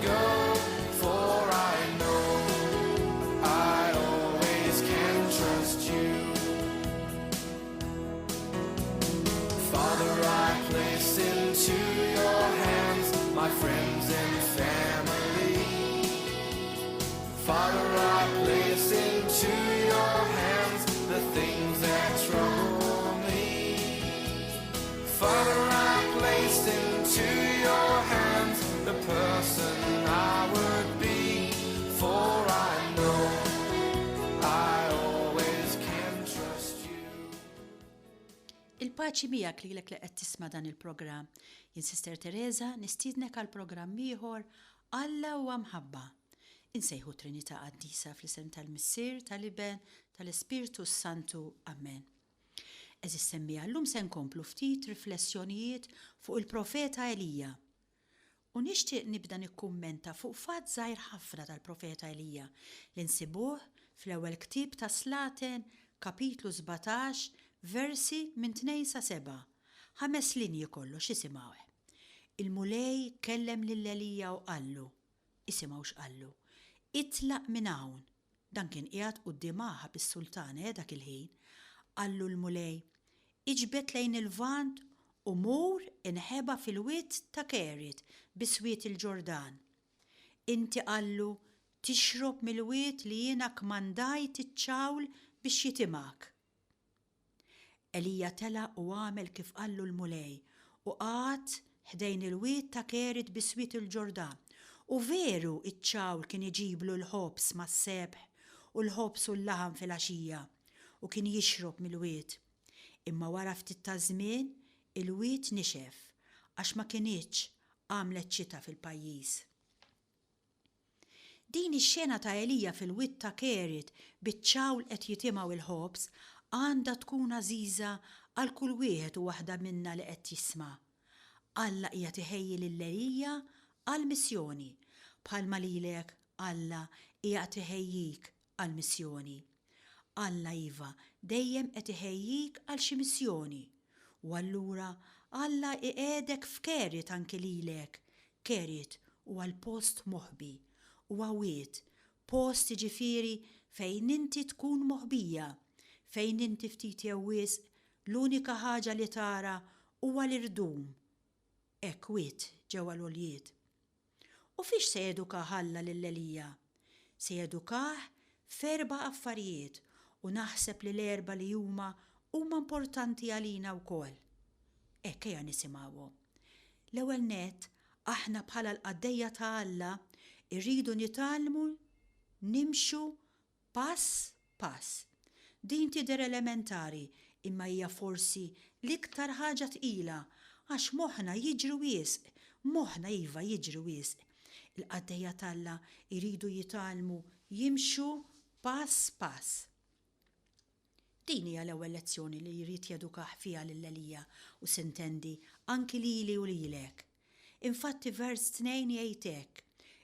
go, for I know I always can trust you. Father, I place into your hands my friends and family. Father, I place into your hands the things that trouble me. Father, I place into your hands the person I would be, for I know I always can trust you. Il-paċi miegħek lilek li qed tisma' dan il-programm. Jien Sister Teresa nistiednek għal programm ieħor Alla huwa mħabba. Insejħu Trinità Qaddisa fl-isem tal-Missier, tal-Iben, tal-Ispirtu s-Santu. Amen. Għeżież semmiegħa llum se nkomplu ftit riflessjonijiet fuq il-profeta Elija. U nixtieq nibda nikkummenta fuq fatt żgħir ħafna tal-profeta Elija li nsibuh fl-ewwel ktieb tas-Slaten kapitlu 17 versi minn tnejn sa sebgħa. Ħames linji kollox isimgħuh. Il-Mulej kellem lil Elija u qallu, isimgħu x'qallu, Itlaq minn hawn Dan kien qiegħed quddiem Aħab is-sultan, eh, dak il-ħin. Qallu l-Mulej, Iġbed lejn il-Lvant u mur inħeba fil-wied ta' Kerit biswit il-Ġordan. Inti, qallu, tixrob mill-wied li jiena kkmandajt iċ-ċawl biex jitimgħek. Elija telaq u għamel kif qallu l-Mulej, u qagħad ħdejn il-wied ta' Kerit biswit il-Ġordan. U veru ċ-ċawl kien iġiblu l-ħobż mas-sebħ u l-ħobż u l-laħam filgħaxija, u kien jixrob mill-wied. Imma wara ftit taż-żmien il-wied nixef, għax ma kinitx għamlet xita fil-pajjiż. Din ix-xena ta' Elija fil-wied ta' Kerit biċ-ċawl qed jitimgħu l-ħobż għandha tkun għażiża għal kull wieħed u waħda minna li qed jisma'. Alla qiegħed iħejji lil Elija għall-missjoni, bħalma lilek Alla qiegħed iħejjik għall-missjoni. Alla, iva, dejjem qed iħejjik għal xi missjoni. U allura Alla iqiegħdek f'Kerit anki lilek. Kerit huwa l-post moħbi. Huwa wied, post jiġifieri fejn inti tkun moħbija, fejn inti ftit jew wisq l-unika ħaġa li tara huwa l-irdum. Hekk wied ġewwa l-għoljiet. U fiex se jedukah Alla lil Elija? Se jedukah f'erba' affarijiet u naħseb li l-erba' li huma huma importanti għalina wkoll. Hekk ejja nisimgħuhom. L-ewwel nett, aħna bħala l-qaddejja ta' Alla rridu nitgħallmu nimxu Pass pass. Din tidher elementari imma hija forsi l-iktar ħaġa tqila għax moħħna jiġri wisq, moħħna iva jiġri wisq. Il-qaddejja t'Alla jridu jitgħallmu jimxu pass pass. Din hija l-ewwel lezzjoni li jrid jedukah fiha lil Elija u sintendi anki lili u lilek. Infatti vers tnejn jgħid hekk,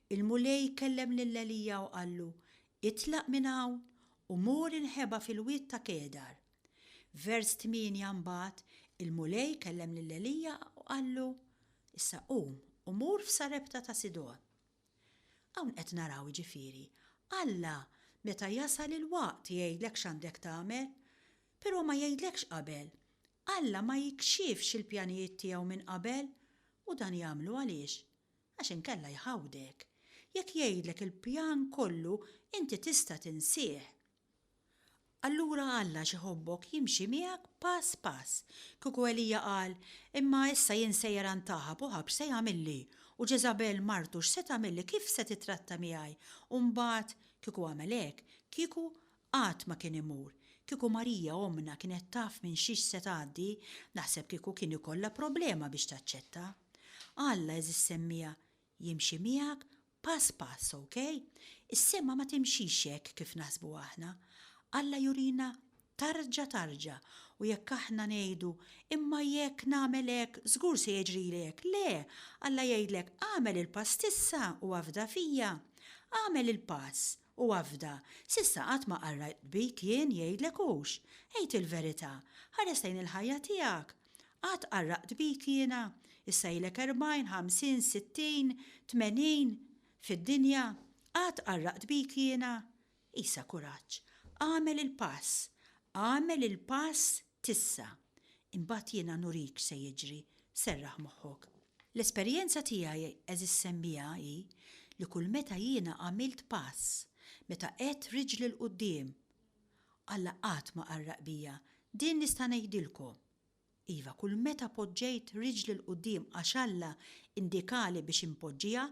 Il-Mulej kellem lil Elija u qallu, Itlaq minn hawn u mur inħeba fil-wied ta' Kedar. Vers tmienja Mbagħad il-Mulej kellem lil Elija u qallu, Issa qum u mur f'Sarepta ta' Sidon. Hawn qed naraw jiġifieri, Alla meta jasal il-waqt jgħidlek x'għandek tagħmel, però ma jgħidlekx qabel. Alla ma jikxifx il-pjanijiet tiegħu minn qabel u dan jagħmlu għaliex? Għax inkella jħawdek. Jekk jgħidlek il-pjan kollu inti tista' tinsieh. Allura Alla għax iħobbok jimxi miegħek pass pass. Kieku Elija qal, Imma issa jien sejjer għand Aħab u Aħab x'se jagħmilli? U Ġeżabel martu x'se tagħmilli kif se tittratta miegħi? U mbagħad, kieku għamel hekk, kieku qatt ma kien imur. Kieku Marija ommna kienet taf minn xiex se tgħaddi, naħseb kieku kien ikollha problema biex taċċetta. Alla, għeżież semmiegħa, jimxi miegħek Pass pass, ok? Is-sema ma timxix hekk kif naħsbu aħna. Alla jurina tarġa tarġa u jekk aħna ngħidu, imma jekk nagħmel hekk żgur se jiġrili hekk, le, Alla jgħidlek agħmel il-pass t'issa u afda fija. Agħmel il-pass u afda. S'issa qatt ma qarraqt bik jien jgħidlek hux. Għid il-verità. Ħares lejn il-ħajja tiegħek. Qatt qarraqt bik jiena? Issa ilek 40, 50, 60, 80. Fid-dinja, qatt qarraqt bik jiena? Isa kuraġġ. Agħmel il-pass. Agħmel il-pass t'issa. Imbagħad jiena nurik x'se jiġri. Serraħ moħħok. L-esperjenza tiegħi għeżież semmiegħa hi li kull meta jiena għamilt pass, meta qegħedt riġli 'l quddiem, Alla qatt ma qarraq bija, din nista' ngħidilkom. Iva, kull meta poġġejt riġli 'l quddiem għax Alla indikali biex inpoġġiha,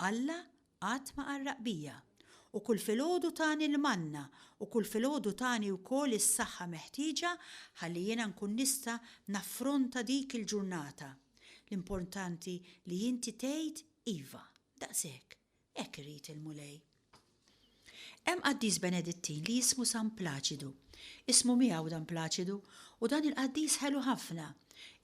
Alla qatt ma qarraq bija. U kull filgħodu tani l-manna, u kull filgħodu tani wkoll is-saħħa meħtieġa ħalli jiena nkun nista' naffronta dik il-ġurnata. L-importanti li inti tgħid iva. Daqshekk. Hekk irid il-Mulej. Hemm qaddis Benedittin li jismu San Plaċidu. Ismu miegħu dan Plaċidu u dan il-qaddis ħelu ħafna.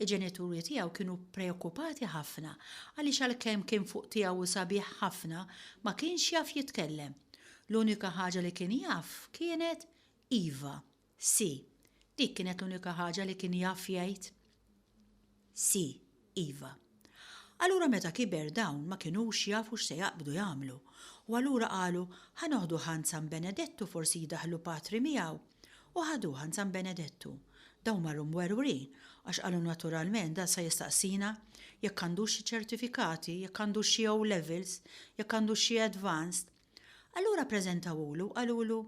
Il-ġenituri tiegħu kienu preokkupati ħafna għaliex għalkemm kien fuq tiegħu u sabiħ ħafna ma kienx jaf jitkellem. L-unika ħaġa li kien jaf kienet iva, Si. Dik kienet l-unika ħaġa li kien jaf jgħid. Si, iva. Allura meta kiber dawn ma kinux jafu x'se jaqbdu jagħmlu u allura qalu ħa noħduh għand San Benedettu forsi jdaħħlu patri miegħu. U ħaduh għand San Benedettu. Dawn marru mwerwrin għax qalu naturalment dan sa jistaqsina jekk għandux xi ċertifikati, jekk għandux xi O levels, jekk għandux xi advanced. Allura ppreżentawhulu u qalulu,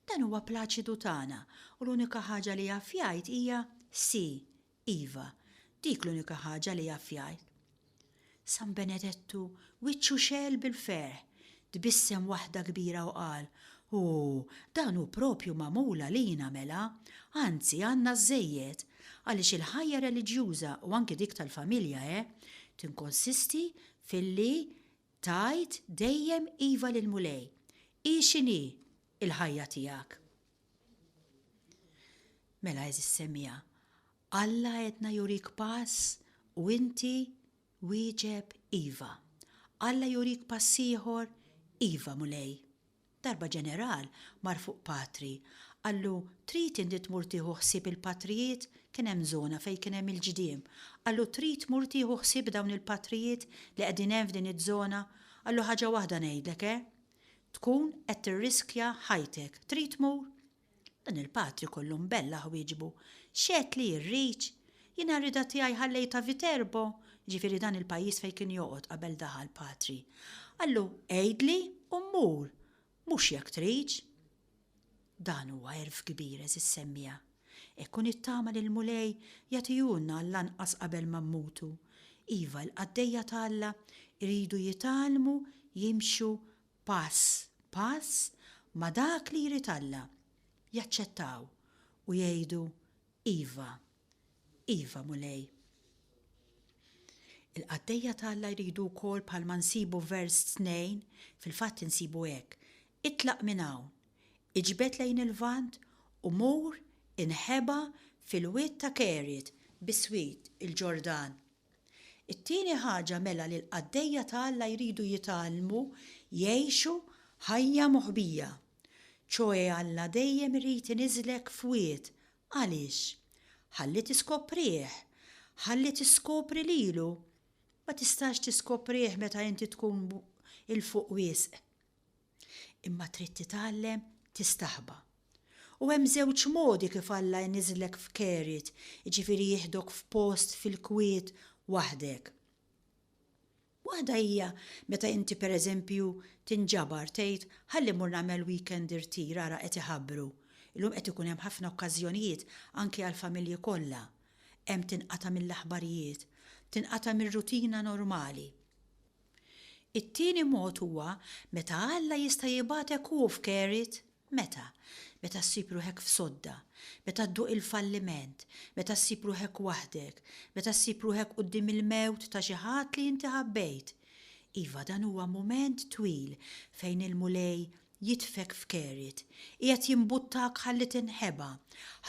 Dan huwa Plaċidu tagħna u l-unika ħaġa li jaf jgħid hija sì, iva. Dik l-unika ħaġa li jaf jgħid. San Benedettu wiċċu xegħel bil-ferħ, tbissem waħda kbira u qal, O, dan hu proprju magħmul għalina mela, anzi għandna żżejjed, għaliex il-ħajja reliġjuża u anki dik tal-familja, eh, tinkonsisti filli Tgħid dejjem iva lill-Mulej, hi x'inhi l-ħajja tiegħek. Mela għeżież semmiegħa, Alla għedna jurik pass u inti wieġeb iva. Alla jurik pass ieħor, iva Mulej. Darba ġeneral mar fuq patri, qallu trid inti tmur tieħu ħsieb il-patrijiet, kien hemm żona fejn kien hemm il-ġdiem, qallu trid tmur tieħu ħsieb dawn il-patrijiet li qegħdin hemm f'din iż-żona, qallu ħaġa waħda ngħidlek eh, tkun qed tirriskja ħajtek, trid tmur? Dan il-patri kollu mbellaħ wieġbu, X'għedt li rrid? Jiena r-rieda tiegħi ħallejtha Viterbo, jiġifieri dan il-pajjiż fejn kien joqgħod qabel daħal patri. Qallu, Għidli u mmur, mhux jekk tridx. Dan huwa għerf kbir, għeżież semmiegħa. Hekk u nittama li l-Mulej jagħtihulna għall-anqas qabel ma mmutu. Iva, il-qaddejja ta' Alla jridu jitgħallmu jimxu pass pass ma' dak li jrid Alla, jaċċettaw u jgħidu, Iva, iva Mulej. Il-qaddejja ta' Alla jridu wkoll bħalma nsibu f'vers 2, fil-fatt insibu hekk, Itlaq minn hawn, iġbed lejn il-Lvant u mur inħeba fil-wied ta' Kerit biswit il-Ġordan. It-tieni ħaġa mela li l-qaddejja ta' Alla jridu jitgħallmu jgħixu ħajja moħbija. Ċoe Alla dejjem irid iniżżlek f'wied. Għaliex? Ħalli tiskoprih. Ħalli tiskopri lilu. Ma tistax tiskoprih meta inti tkun 'il fuq wisq. Imma trid titgħallem tistaħba. U hemm żewġ modi kif Alla jniżżlek f'Kerit, jiġifieri jieħdok f'post fil-kwiet waħdek. Waħda hija meta inti pereżempju tinġabar tgħid ħalli mmur nagħmel weekend irtir ara qed iħabbru. Illum qed ikun hemm ħafna okkażjonijiet anki għall-familji kollha. Hemm tinqata' mill-aħbarijiet, tinqata' mir-rutina normali. It-tieni mod huwa meta Alla jista' jibgħatek hu f'Kerit. Meta? Meta ssib ruħek f'sodda, meta dduq il-falliment, meta ssib ruħek waħdek, meta ssib ruħek quddiem il-mewt ta' xi ħadd li inti ħabbejt. Iva, dan huwa mument twil fejn il-Mulej jitfgħek f'Kerit, qiegħed jimbuttak ħalli tinħeba,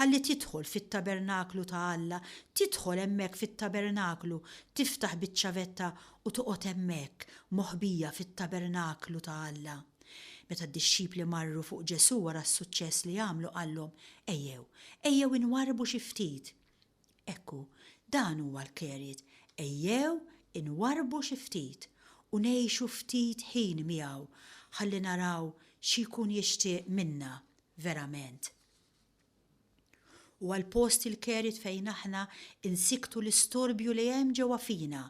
ħalli tidħol fit-tabernaklu ta' Alla, tidħol hemmhekk fit-tabernaklu, tiftaħ biċ-ċavetta u toqgħod hemmhekk, moħbija fit-tabernaklu ta' Alla. Meta d-dixxipli marru fuq Ġesù wara s-suċċess li għamlu qallhom, Ejjew, ejjew inwarrbu xi ftit. Hekk hu, dan huwa l-Kerit, ejjew inwarrbu xi ftit. u ngħixu ftit ħin miegħu ħalli naraw xi jkun jixtieq minna verament. Huwa l-post il-kerit fejn aħna nsikktu l-istorbju li hemm ġewwa fina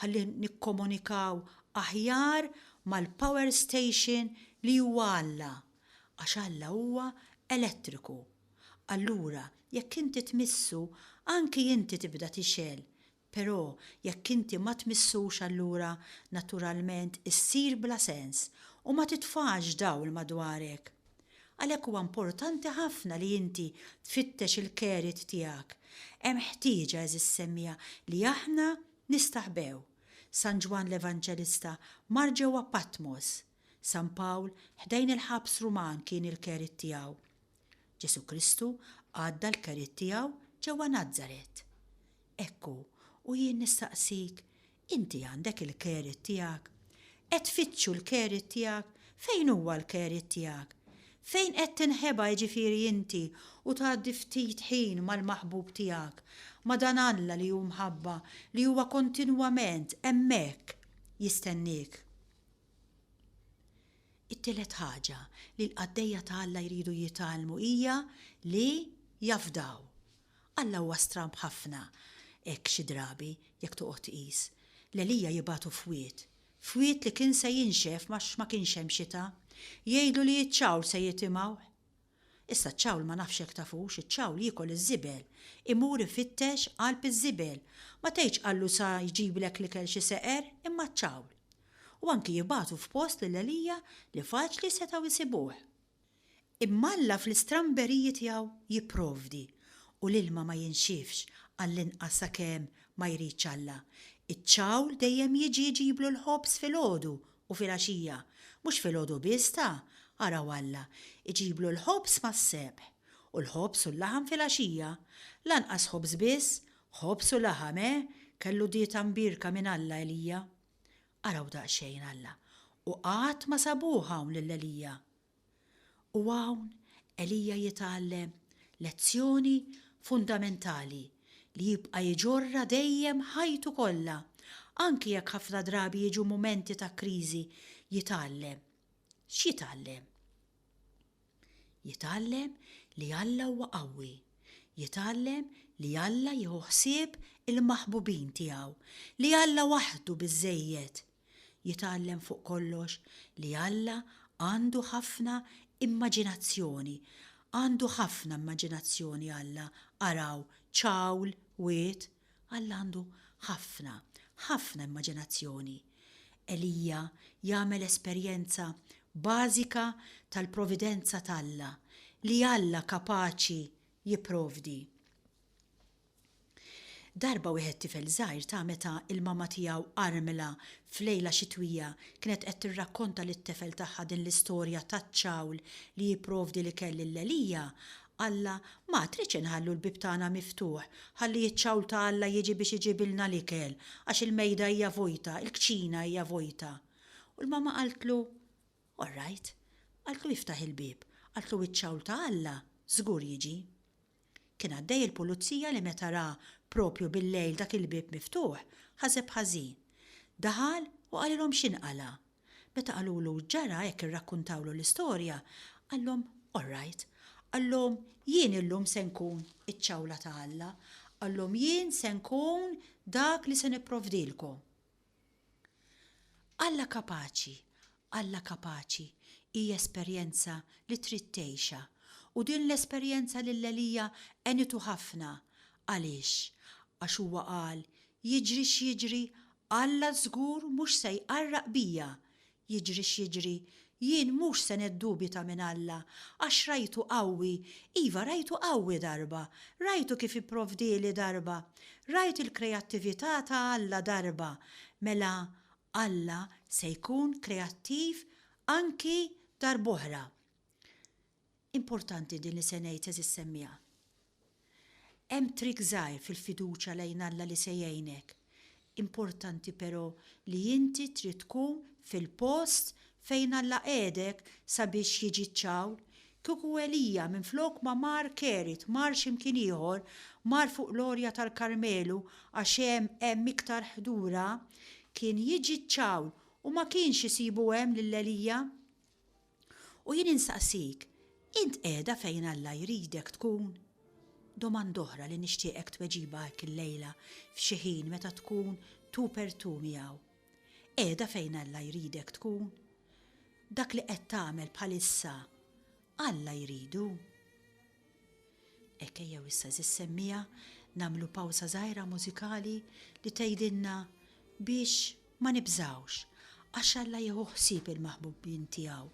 ħalli nikkomunikaw aħjar mal-power station li huwa Alla, għax Alla huwa elettriku. Allura, jekk inti tmissu, anki inti tibda tixgħel, Però jekk inti ma tmissux allura naturalment issir bla sens u ma titfax dawl madwarek. Għalhekk huwa importanti ħafna li inti tfittex il-kerit tiegħek. Hemm ħtieġa għeżież semmiegħa li aħna nistaħbew. San Ġwann l-Evanġelista mar ġewwa Patmos. San Pawl ħdejn il-ħabs Ruman kien il-kerit tiegħu. Ġesù Kristu għadda l-kerit tiegħu ġewwa Nazaret. Hekk hu, u jien nistaqsik, inti għandek il-kerit tiegħek? Qed tfittxu l-kerit tiegħek? Fejn huwa l-kerit tiegħek? Fejn qed tinħeba jiġifieri inti u tgħaddi ftit ħin mal-maħbub tiegħek, ma' dan Alla li hu mħabba, li huwa kontinwament hemmhekk jistenniek? It-tielet ħaġa li l-qaddejja ta' Alla jridu jitgħallmu hija li jafdaw. Alla huwa stramb ħafna hekk xi drabi, jekk toqgħod tqis. L-Elija jibagħtu f'wied. F'wied li kien se jinxef għax ma kienx hemm xita. Jgħidlu li ċ-ċawl se jitimgħuh. Issa ċ-ċawl ma nafx jekk tafux, iċ-ċawl jiekol iż-żibel. Imur ifittex qalb iż-żibel. Ma tgħidx qallu sa jġiblek l-ikel xi seqer, imma ċ-ċawl. U anki jibagħtu f'post lil Elija li faċli setgħu jsibuh. Imma Alla fl-istramberiji tiegħu jipprovdi u l-ilma ma jinxifx għall-inqas sakemm ma jridx Alla. Iċ-ċawl dejjem jiġi jġiblu l-ħobż filgħodu u filgħaxija. Mhux filgħodu biss ta, araw Alla, iġiblu l-ħobż mas-sebħ, u l-ħobż u l-laħam filgħaxija. Lanqas ħobż biss, ħobż u laħam, eh, kellu dieta mbierka minn Alla Elija. Araw daqsxejn Alla, u qatt ma sabuh hawn lil Elija. U hawn Elija jitgħallem lezzjoni fundamentali li jibqa' jġorrha dejjem ħajtu kollha, anki jekk ħafna drabi jiġu mumenti ta' kriżi, jitgħallem. X'jitgħallem? Jitgħallem li Alla huwa qawwi. Jitgħallem li Alla jieħu ħsieb il-maħbubin tiegħu, li Alla waħdu biżżejjed. Jitgħallem fuq kollox li Alla għandu ħafna immaġinazzjoni. Għandu ħafna immaġinazzjoni Alla. Araw, ċawl, wied. Alla għandu ħafna, ħafna immaġinazzjoni. Elija jagħmel esperjenza bażika tal-providenza t'Alla, li Alla kapaċi jipprovdi. Darba wieħed tifel żgħir ta' meta l-mama tiegħu armla f'lejla xitwija kienet qed tirrakkonta lit-tefel tagħha din l-istorja taċ-ċawl li jipprovdi l-ikel lil Elija, qallha, Ma tridx inħallu l-bieb tagħna miftuħ ħalli ċ-ċawl ta' Alla jiġi biex iġibilna l-ikel għax il-mejda hija vojta, il-kċina hija vojta. U l-mama qaltlu, All right. Qaltlu iftaħ il-bieb. Qaltlu iċ-ċawl ta' Alla żgur jiġi. Kien għaddej il-pulizija li meta ra proprju bil-lejl dak il-bieb miftuħ, ħaseb ħażin. Daħal u qalilhom x'inqala'. Meta qalulu x'ġara hekk irrakkuntawlu l-istorja, qallhom all right. Qallhom jien illum se nkun iċ-ċawla ta' Alla. Qallhom jien se nkun dak li se nipprovdilkom. Alla kapaċi, Alla kapaċi, hi esperjenza li trid tgħixha. U din l-esperjenza lil Elija għenitu ħafna. Għaliex? Għax huwa qal, jiġri x'jiġri, Alla żgur mhux se jqarraq bija, Jiġri x'jiġri, jien mhux se niddubita minn Alla, għax rajtu qawwi, iva rajtu qawwi darba, rajtu kif ipprovdieli darba, rajt il-kreattività ta' Alla darba, mela Alla se jkun kreattiv anki darb'oħra. Importanti din li se ngħid għeżież semmiegħa. Hemm trick żgħir fil-fiduċja lejn Alla li se jgħinek. Importanti però li inti trid tkun fil-post fejn Alla qiegħdek sabiex jiġi ċ-ċawl. Kieku Elija minflok ma mar Kerit mar xi mkien ieħor, mar fuq l-għorja tal-Karmelu għax hemm hemm iktar ħdura, kien jiġi ċ-ċawl. u ma kienx isibu hemm lil Elija. U jien insaqsik, int qiegħda fejn Alla jridek tkun? Domanda oħra li nixtieqek tweġibha hekk illejla f'xi ħin meta tkun tu per tu miegħu. Qiegħda fejn Alla jridek tkun? Dak li qed tagħmel bħalissa, Alla jridu? Hekk ejjew issa għeżież semmiegħa nagħmlu pawsa żgħira mużikali li tgħidilna biex ma nibżgħux għax Alla jieħu ħsieb il-maħbubin tiegħu.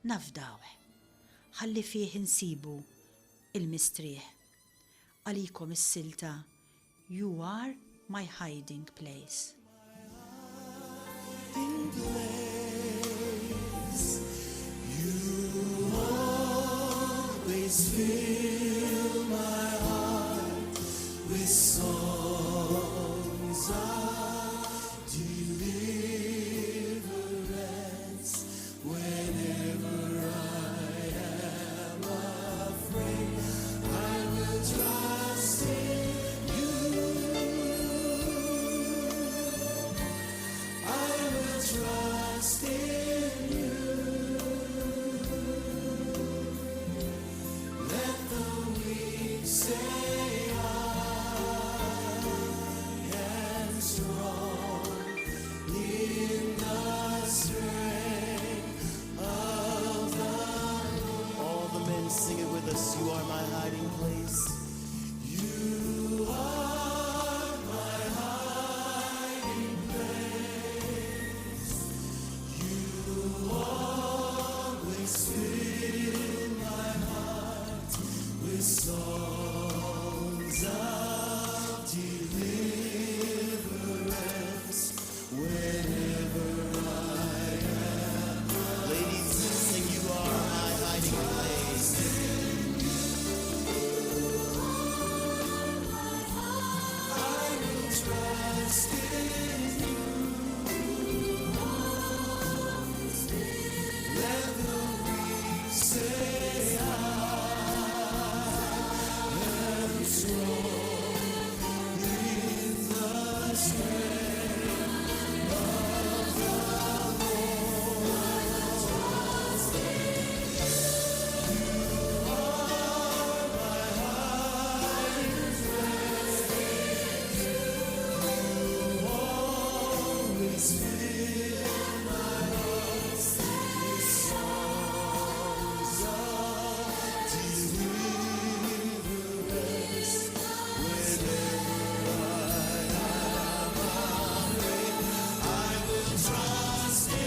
Nafdawh. Ħalli fih insibu il-mistrieħ. Għalikom is-silta You are my hiding place. You always fill my heart with songs of deliverance whenever I am afraid. I will trust in you. I will trust in you. Let the weak say I am strong in the strength of the Lord. All the men sing it with us. You are my hiding place. You are my hiding place. You always fill my heart with songs of deliverance whenever I am. Ladies, sing you are my hiding place. I will trust in you. Let the weak say I am strong in the strength of the Lord. You are my hiding place. You always fill my heart with songs of deliverance. Whenever I am afraid, I will trust in you.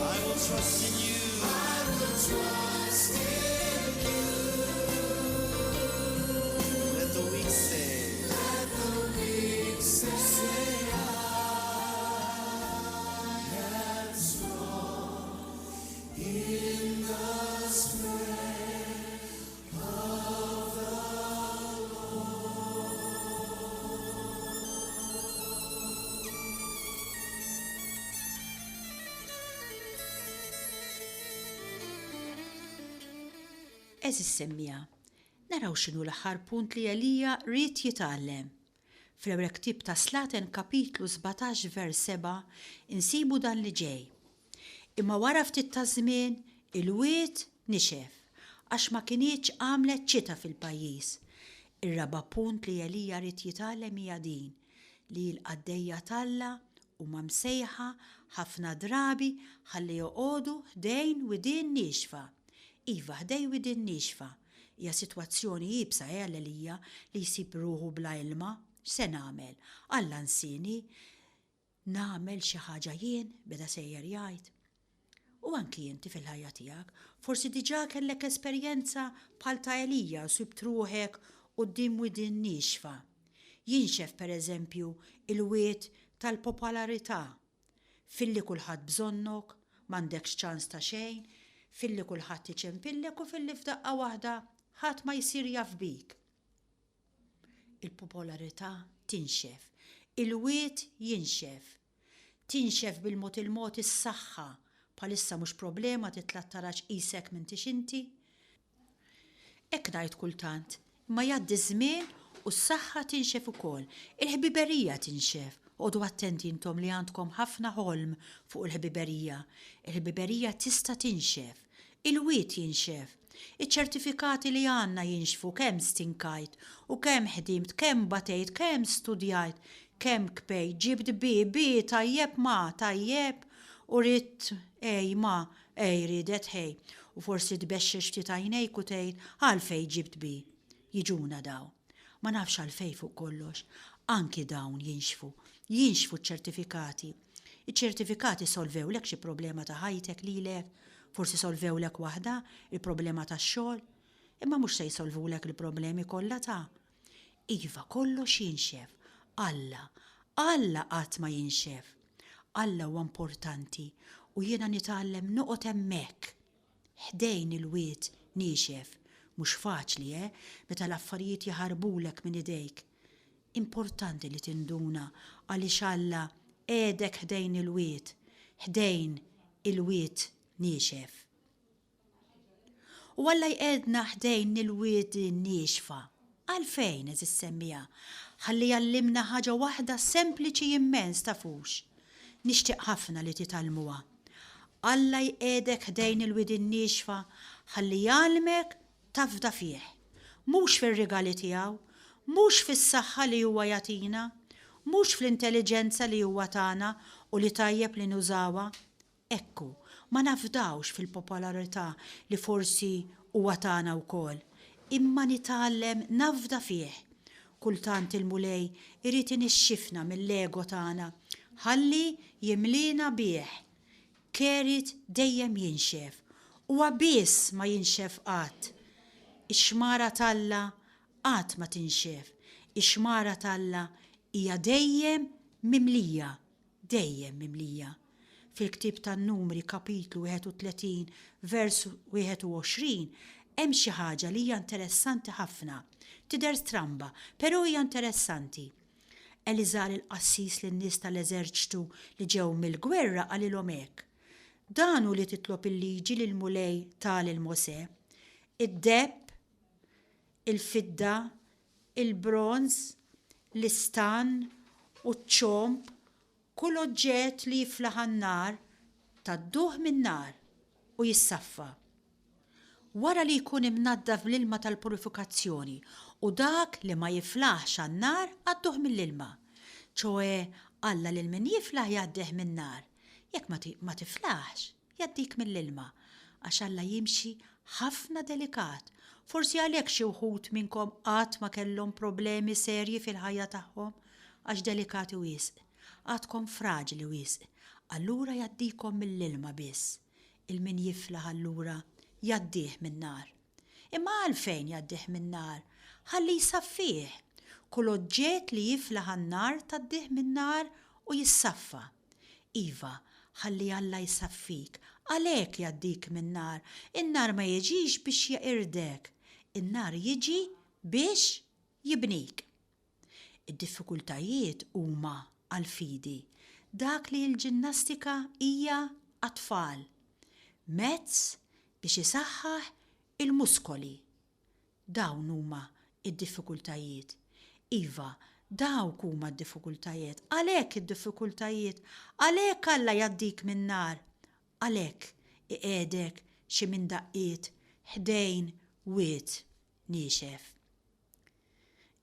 I will trust in you. I will trust in you. Let the weak say, Let the weak say I am strong in the strength of the Lord. Għeżież semmiegħa, naraw x'inhu l-aħħar punt li Elija ried jitgħallem. Fl-Ewwel Ktieb ta' Slaten kapitlu 17 vers 7 insibu dan li ġej, Imma wara ftit taż-żmien il-wied nixef, għax ma kinitx għamlet xita fil-pajjiż. Ir-raba' punt li Elija ried jitgħallem hija din, li l-qaddejja t'Alla huma msejħa ħafna drabi ħalli joqogħdu ħdejn widien niexfa. Iva, ħdejn widien niexfa. Hija sitwazzjoni iebsa, eh, għal Elija li jsib ruħu bla ilma. X'se nagħmel? Alla nsieni. Nagħmel xi ħaġa jien? beda sejjer jgħid. U anki inti fil-ħajja tiegħek, forsi diġà kellek esperjenza bħal ta' Elija u sibt ruħek quddiem widien niexfa. Jinxef, pereżempju, il-wied tal-popolarità. Filli kulħadd bżonnok, m'għandekx ċans ta' xejn, filli kulħadd iċempillek u filli f'daqqa waħda ħadd ma jsir jaf bik. Il-popolarità tinxef. Il-wied jinxef. Tinxef bil-mod il-mod is-saħħa. Bħalissa mhux problema titla' t-taraġ qisek m'intix inti. Hekk ngħid kultant, imma jgħaddi ż-żmien u s-saħħa tinxef ukoll. Il-ħbiberija tinxef. Oqogħdu attenti intom li għandkom ħafna ħolm fuq il-ħbiberija. Il-ħbiberija tista' tinxef. Il-wied jinxef. Iċ-ċertifikati li għandna jinxfu kemm stinkajt u kemm ħdimt, kemm batejt, kemm studjajt, kemm kbejt, ġibt B, B, tajjeb ma, tajjeb, u ridt A ma, A riedet ħej. U forsi tbexxex ftit għajnejk u tgħid għalfejn ġibt B. Jiġuna dawn. Ma nafx għalfejn fuq kollox. Anki dawn jinxfu. Jinxfu ċ-ċertifikati. Iċ-ċertifikati solvewlek xi problema ta' ħajtek lilek? Forsi solvewlek waħda, il-problema tax-xogħol? Imma mhux se jsolvulek il-problemi kollha ta'. Iva, kollox jinxef. Alla, Alla qatt ma jinxef. Alla huwa importanti u jiena nitgħallem noqgħod hemmhekk. Ħdejn il-wied niexef. Mhux faċli, eh, meta l-affarijiet jaħarbulek minn idejk. Importanti li tinduna għaliex Alla qiegħdek ħdejn il-wied, ħdejn il-wied niexef. U Alla jqiegħdna ħdejn il-wied niexfa. Għalfejn, għeżież semmiegħa? Ħalli jgħallimna ħaġa waħda sempliċi immens, tafux? Nixtieq ħafna li titgħallmuha. Alla jqiegħdek ħdejn il-widien niexfa ħalli jgħallmek tafda fih. Mhux fir-rigali tiegħu, mhux fis-saħħa li huwa jagħtina, mhux fl-intelliġenza li huwa tana u li tajjeb li nużawha. Hekk hu, ma nafdawx fil-popolarità li forsi huwa tana wkoll, imma nitgħallem nafda fih. Kultant il-Mulej irid inixxifna mill-ego tagħna ħalli jimliena bih. Kerit dejjem jinxef. Huwa biss ma jinxef qatt. Ix-xmara t'Alla qatt ma tinxef. Ix-xmara t'Alla hija dejjem mimlija. Dejjem mimlija. Fil-ktieb tan-Numri kapitlu 31 vers 21 hemm xi ħaġa li hija interessanti ħafna. Tidher stramba, però hija interessanti. Eliżar il-qassis lin-nies tal-eżerċtu li ġew mill-gwerra qalilhom hekk, Dan hu li titlob il-liġi li l-Mulej ta lil Mosè, id-deheb, il-fidda, il-bronż, l-istann u ċ-ċomb, kull oġġett li jiflaħ għan-nar, tgħadduh min-nar u jissaffa. Wara li jkun imnaddaf bl-ilma tal-purifikazzjoni, u dak li ma jiflaħx għan-nar għadduh mill-ilma. Ċoe, Alla lil min jiflaħ jgħaddih min-nar. Jekk ma ma tiflaħx, jgħaddik mill-ilma. Għax Alla jimxi ħafna delikat. Forsi għalhekk xi wħud minnkom qatt ma kellhom problemi serji fil-ħajja tagħhom, għax delikati wisq. Għadkom fraġli wisq. Allura jgħaddikom mill-ilma biss. Il min jiflaħ allura jgħaddih min-nar. Imma għalfejn jgħaddih min-nar? Ħalli jsaffih. Kull oġġett li jiflaħ għan-nar tgħaddih min-nar u jissaffa. Iva, ħalli Alla jsaffik. Għalhekk jgħaddik min-nar. In-nar ma jiġix biex jeqirdek. In-nar jiġi biex jibnik. Id-diffikultajiet huma għall-fidi dak li l-ġinnastika hija għat-tfal, mezz biex isaħħaħ il-muskoli. Dawn huma d-diffikultajiet. Iva, dawk huma d-diffikultajiet. Għalhekk id-diffikultajiet, għalhekk Alla jgħaddik min-nar, għalhekk iqiegħdek xi minn daqqiet ħdejn wied niexef.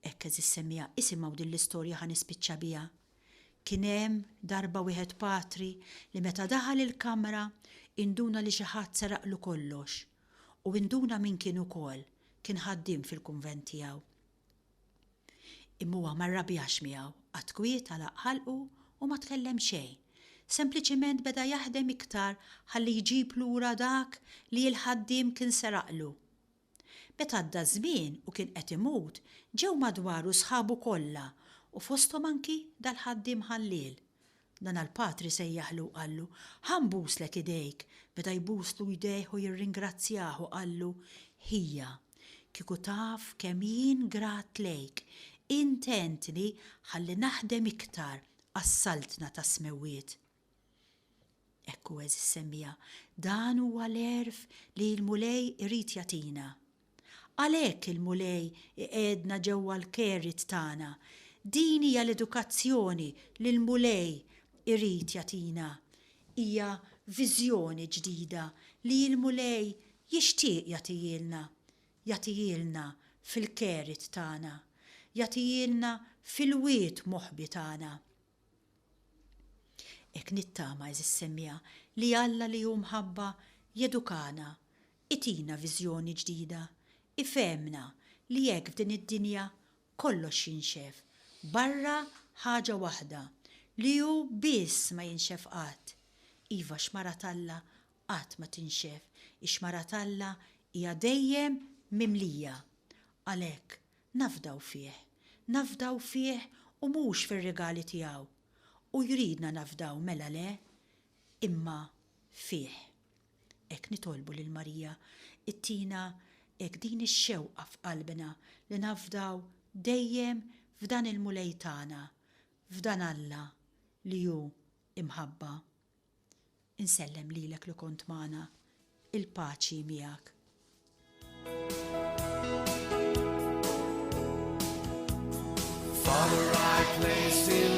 Hekk għeżież semmiegħa, isimgħu din l-istorja ħa nispiċċa biha. Kien hemm darba wieħed patri li meta daħal il-kamra induna li xi ħadd seraqlu kollox. U induna min kien ukoll, kien ħaddiem fil-kunvent tiegħu. Imma huwa ma rrabjax miegħu, qagħad kwiet għalaq ħalqu u ma tkellem xejn. Sempliċiment beda jaħdem iktar ħalli jġib lura dak li l-ħaddiem kien seraqlu. Meta għadda ż-żmien u kien qed imut, ġew madwaru sħabu kollha u fosthom anki dal-ħaddiem ħalliel. Dan għall-patri sejjaħlu u qallu, Ħa nbuslek idejk. Beda jbuslu jdejh u jirringrazzjah u qallu, Ħija, kieku taf kemm jien grat lejk, int għentni ħalli naħdem iktar għas-saltna tas-smewwiet. Hekk hu għeżież semmiegħa, dan huwa l-għerf li l-Mulej irid jagħtina. Għalhekk il-Mulej iqiegħdna ġewwa l-kerit tagħna. Din hija l-edukazzjoni li l-Mulej irid jagħtina. Hija viżjoni ġdida li l-Mulej jixtieq jagħtihielna. Jagħtihielna fil-kerit tagħna. Jagħtihielna fil-wied moħbi tagħna. Hekk nittama, għeżież semmiegħa, li Alla li hu mħabba jedukana, itina viżjoni ġdida, ifehmna li hekk f'din id-dinja kollox jinxef, barra ħaġa waħda, li hu biss ma jinxef qatt. Iva x-xmara t'Alla qatt ma tinxef, ix-xmara t'Alla hija dejjem mimlija. Għalhekk, nafdaw fih. Nafdaw fih u mhux fir-rigali tiegħu. Hu jridna nafdaw mela le, imma fih. Hekk nitolbu lil Marija ttina hekk din ix-xewqa f'qalbna li nafdaw dejjem f'dan il-Mulej tagħna, f'dan Alla li hu imħabba. Insellem lilek li kont magħna. Il-paċi miegħek. Father, I place in.